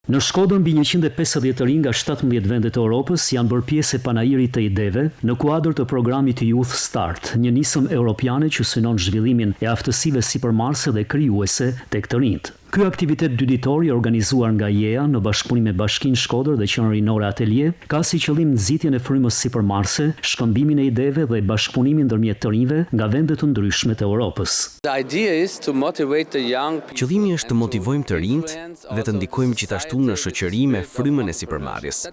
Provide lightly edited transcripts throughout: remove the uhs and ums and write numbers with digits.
Në Shkodër mbi 150 të rinj nga 17 vende të Europës janë bërë pjesë e panairit të ideve në kuadër të programit Youth Start, një nismë europiane që synon zhvillimin e aftësive sipërmarrëse dhe krijuese tek të rinjtë. Ky aktivitet dyditor i organizuar nga IEA në bashkëpunim me Bashkinë Shkodër dhe Qendrën Rinore Atelje, ka si qëllim nxitjen e frymës sipërmarrëse, shkëmbimin e ideve dhe bashkëpunimin ndërmjet të rinjve nga vende të ndryshme të Europës. Qëllimi është të motivojmë të rinjtë dhe të ndikojmë gjithashtu në shoqëri me frymën e sipërmarrjes.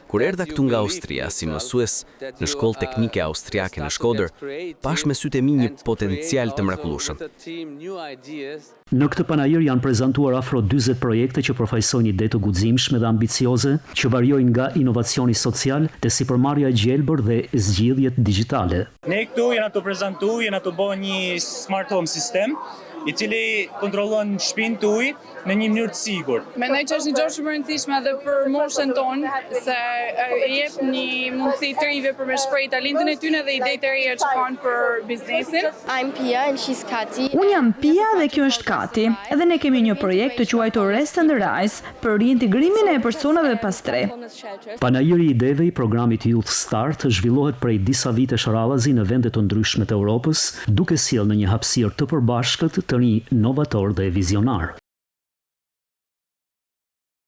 Kur erdha këtu nga Austria si mësues në shkollë teknike austriake në Shkodër, pashë me sytë e mi një potencial të mrekullueshëm. Në këtë panair janë prezantuar afro 40 projekte që përfaqësojnë ide të guximshme dhe ambicioze, që variojnë nga inovacioni social te sipërmarrja e gjelbër dhe zgjidhjet digjitale. Ne këtu jena të prezantu, jena të bo një smart home system, i cili kontrollon shtëpinë tuaj në një mënyrë të sigurt. Mendoj që është një gjë shumë e rëndësishme edhe për moshën tonë, se e jep një mundësi të rinjve për me shpreh talentin e tyre dhe idetë e reja që kanë për biznesin. I'm Pia and she's Kati. Unë jam Pia dhe kjo është Kati. Edhe ne kemi një projekt të quajtur Rest and Rise për riintegrimin e personave pa strehë. Panairi i ideve i programit Youth Start zhvillohet prej disa vitesh radhazi në vende të ndryshme të Europës, duke sjellë në një hapësirë të përbashkët të rinj novator dhe vizionar.